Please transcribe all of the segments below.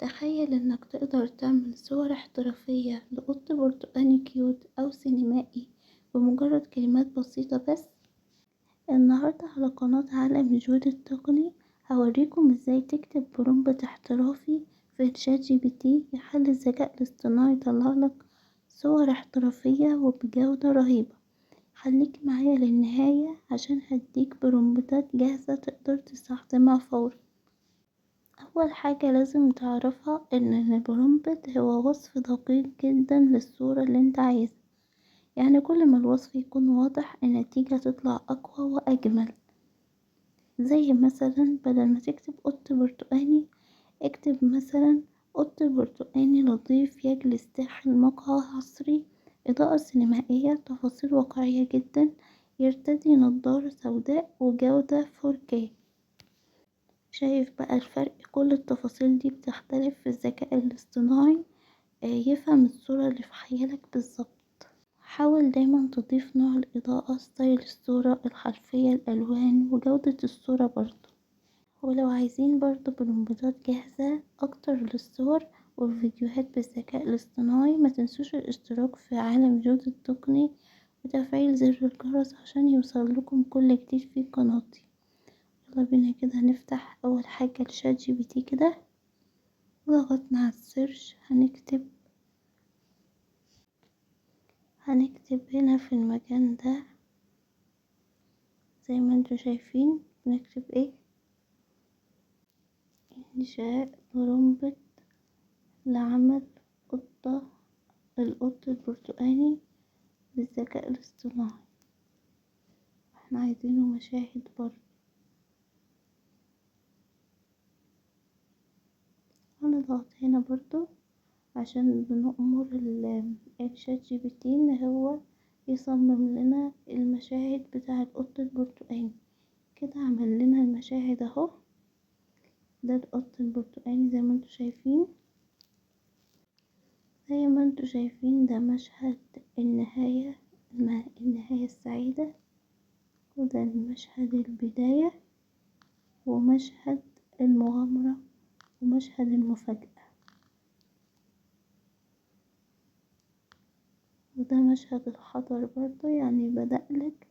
تخيل انك تقدر تعمل صور احترافية لقط برتقاني cute او سينمائي بمجرد كلمات بسيطة بس. النهاردة على قناة عالم جود التقني هوريكم ازاي تكتب prompt احترافي في ChatGPT يخلي الذكاء الاصطناعي يطلعلك صور احترافية وبجودة رهيبة. خليك معايا للنهاية عشان هديك برومبتات جاهزة تقدر تستخدمها فورا. أول حاجة لازم تعرفها إن ال prompt هو وصف دقيق جدا للصورة اللي انت عايزها، يعني كل ما الوصف يكون واضح النتيجة تطلع أقوى وأجمل. زي مثلا بدل ما تكتب قط برتقاني اكتب مثلا قط برتقاني لطيف يجلس داخل مقهى عصري، إضاءة سينمائية، تفاصيل واقعية جدا، يرتدي نظارة سوداء وجودة 4K. شايف بقى الفرق؟ كل التفاصيل دي بتختلف في الذكاء الاصطناعي يفهم الصورة اللي في خيالك بالظبط. حاول دايما تضيف نوع الإضاءة، style الصورة، الخلفية، الألوان، وجودة الصورة برضو. ولو عايزين برضو برومبتات جاهزة أكتر للصور والفيديوهات بالذكاء الاصطناعي، ما تنسوش الاشتراك في عالم جود التقني وتفعيل زر الجرس عشان يوصل لكم كل جديد في قناتي. يلا بينا كده نفتح أول حاجة ال ChatGPT كده، وضغطنا على ال search، هنكتب هنا في المكان ده زي ما انتوا شايفين، نكتب ايه؟ انشاء prompt لعمل القط البرتقاني بالذكاء الاصطناعي. احنا عايزينه مشاهد برضه. هنضغط هنا برضو عشان بنأمر ال ChatGPT ان هو يصمم لنا المشاهد بتاع القط البرتقاني. كده عمل لنا المشاهد اهو، ده القط البرتقاني زي ما انتوا شايفين. زي ما انتوا شايفين ده مشهد النهاية السعيدة، وده المشهد البداية، ومشهد المغامرة، ومشهد المفاجأة، وده مشهد الخطر برضو. يعني بدأ لك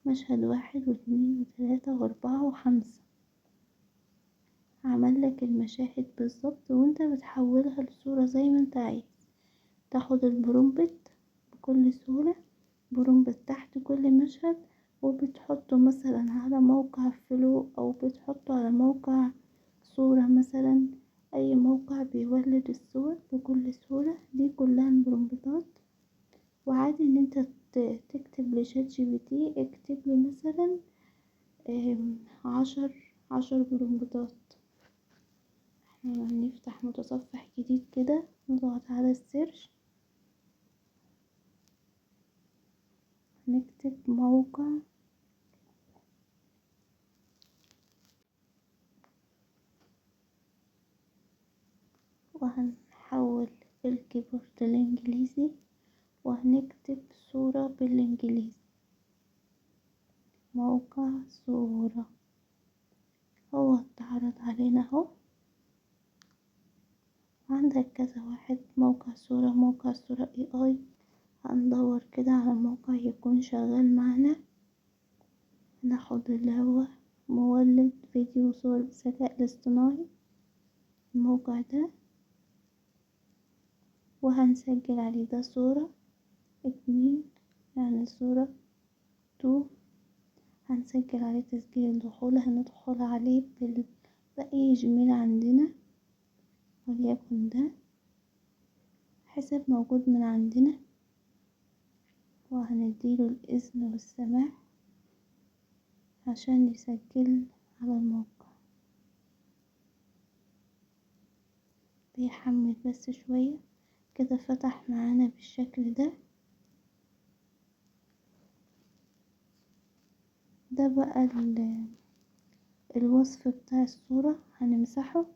مشهد 1 و2 و3 و4 و5، عمل لك المشاهد بالظبط وانت بتحولها لصورة زي ما انت عايز. تاخد ال prompt بكل سهولة، prompt تحت كل مشهد، وبتحطه مثلا على موقع Flow، او بتحطه على موقع صورة مثلا، اي موقع بيولد الصور بكل سهولة. دي كلها البرومبتات. وعادي ان انت تكتب ل ChatGPT، اكتب لي مثلا، 10 برومبتات. احنا هنفتح متصفح جديد كده، نضغط على ال search، نكتب موقع وهنحول ال keyboard الانجليزي، وهنكتب صورة بالانجليزي، موقع صورة. هو اتعرض علينا اهو. عندك كذا واحد، موقع صورة، موقع صورة اي اي. هندور كده على موقع يكون شغال معنا، ناخد اللي هو مولد فيديو وصور بالذكاء الاصطناعي، الموقع ده، وهنسجل عليه. ده صورة 2، يعني صورة 2، هنسجل عليه تسجيل الدخول. هندخل عليه بأي جيميل عندنا، وليكن ده حساب موجود من عندنا، وهنديله الإذن والسماح عشان يسجل على الموقع. بيحمل بس شوية كده، فتح معانا بالشكل ده. ده بقى الوصف بتاع الصورة، هنمسحه.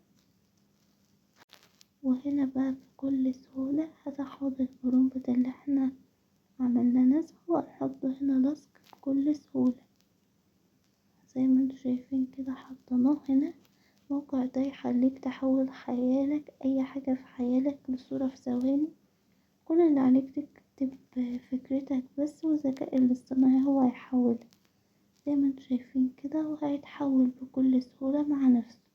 وهنا بقى بكل سهولة هتاخد البرومبت اللي احنا عملنا نسخ وهنحطه هنا لصق بكل سهولة زي ما انتوا شايفين كده، حطيناه هنا الموقع ده يخليك تحول خيالك، اي حاجة في خيالك، لصورة في ثواني. كل اللي عليك تكتب فكرتك بس، والذكاء الاصطناعي هو هيحولها زي ما انتم شايفين كده، وهيتحول بكل سهولة مع نفسه.